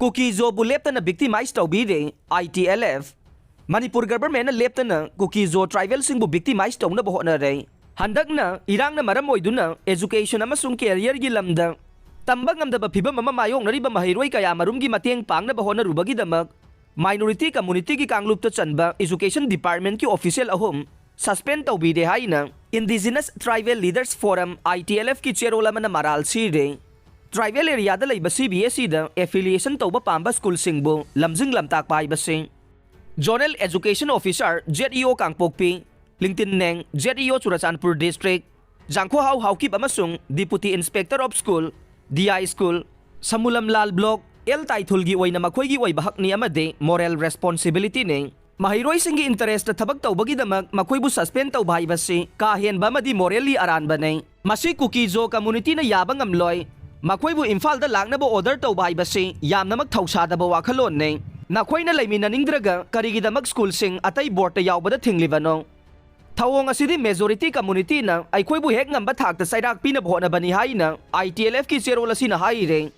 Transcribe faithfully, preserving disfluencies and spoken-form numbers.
ꯀꯨꯀꯤꯖꯣꯕꯨ ꯂꯦꯞꯇꯅ victimize ꯇꯧꯕꯤꯔꯦ꯫ I T L F꯫ Manipur governmentꯅ ꯂꯦꯞꯇꯅ ꯀꯨꯀꯤꯖꯣ tribalꯁꯤꯡꯕꯨ victimize ꯇꯧꯅꯕ ꯍꯣꯠꯅꯔꯦ꯫ ꯍꯟꯗꯛꯅ ꯏꯔꯥꯡꯅ ꯃꯔꯝ ꯑꯣꯏꯗꯨꯅ education ꯑꯃꯁꯨꯡ careerꯒꯤ ꯂꯝꯗ ꯇꯝꯕ ꯉꯝꯗꯕ ꯐꯤꯚꯝ ꯑꯃ ꯃꯥꯌꯣꯛꯅꯔꯤꯕ ꯃꯍꯩꯔꯣꯏ ꯀꯌꯥ ꯃꯔꯨꯝꯒꯤ ꯃꯇꯦꯡ ꯄꯥꯡꯅꯕ ꯍꯣꯠꯅꯔꯨꯕꯒꯤꯗꯃꯛ minority communityꯒꯤ ꯀꯥꯡꯂꯨꯞꯇ ꯆꯟꯕ education departmentꯀꯤ official ꯑꯍꯨꯝ suspend ꯇꯧꯕꯤꯔꯦ ꯍꯥꯏꯅ Indigenous Tribal Leaders Forum, I T L Fꯀꯤ ꯆꯦꯔꯣꯜ ꯑꯃꯅ ꯃꯔꯥꯜ ꯁꯤꯔꯦ꯫ Tribal areaꯗ ꯂꯩꯕ C B S Eꯗ affiliation ꯇꯧꯕ ꯄꯥꯝꯕ schoolꯁꯤꯡꯕꯨ ꯂꯝꯖꯤꯡ ꯂꯝꯇꯥꯛꯄ ꯍꯥꯏꯕꯁꯤ Zonal Education Officer, Z E O ꯀꯥꯡꯄꯣꯛꯄꯤ, ꯂꯤꯡꯇꯤꯟ ꯅꯦꯡ, Z E O Churachandpur District, ꯖꯥꯡꯈꯣꯍꯥꯎ Haokip ꯑꯃꯁꯨꯡ Deputy Inspector of School, D I School, ꯁꯃꯨꯂꯝ Lal Block, L ꯇꯥꯏꯊꯨꯜꯒꯤ ꯑꯣꯏꯅ ꯃꯈꯣꯏꯒꯤ ꯑꯣꯏꯕ ꯍꯛꯅꯤ ꯑꯃꯗꯤ moral responsibilityꯅꯤ꯫ ꯃꯍꯩꯔꯣꯏꯁꯤꯡꯒꯤ interestꯇ ꯊꯕꯛ ꯇꯧꯕꯒꯤꯗꯃꯛ ꯃꯈꯣꯏꯕꯨ suspend ꯇꯧꯕ ꯍꯥꯏꯕꯁꯤ ꯀꯥ ꯍꯦꯟꯕ ꯑꯃꯗꯤ morally ꯑꯔꯥꯟꯕꯅꯤ꯫ ꯃꯁꯤ ꯀꯨꯀꯤꯖꯣ communityꯅ ꯌꯥꯕ ꯉꯝꯂꯣꯏ꯫ ꯃꯈꯣꯏꯕꯨ ꯏꯝꯐꯥꯜꯗ ꯂꯥꯛꯅꯕ order ꯇꯧꯕ ꯍꯥꯏꯕꯁꯤ ꯌꯥꯝꯅꯃꯛ ꯊꯧꯁꯥꯗꯕ ꯋꯥꯈꯜꯂꯣꯟꯅꯤ꯫ ꯅꯈꯣꯏꯅ ꯂꯩꯃꯤꯟꯅꯅꯤꯡꯗ꯭ꯔꯒ ꯀꯔꯤꯒꯤꯗꯃꯛ schoolꯁꯤꯡ ꯑꯇꯩ boardꯇ ꯌꯥꯎꯕꯗ ꯊꯤꯡꯂꯤꯕꯅꯣ? ꯊꯧꯑꯣꯡ ꯑꯁꯤꯗꯤ majority communityꯅ ꯑꯩꯈꯣꯏꯕꯨ ꯍꯦꯛ ꯉꯝꯕ ꯊꯥꯛꯇ ꯆꯩꯔꯥꯛ ꯄꯤꯅꯕ ꯍꯣꯠꯅꯕꯅꯤ ꯍꯥꯏꯅ I T L Fꯀꯤ ꯆꯦꯔꯣꯜ ꯑꯁꯤꯅ ꯍꯥꯏꯔꯦ꯫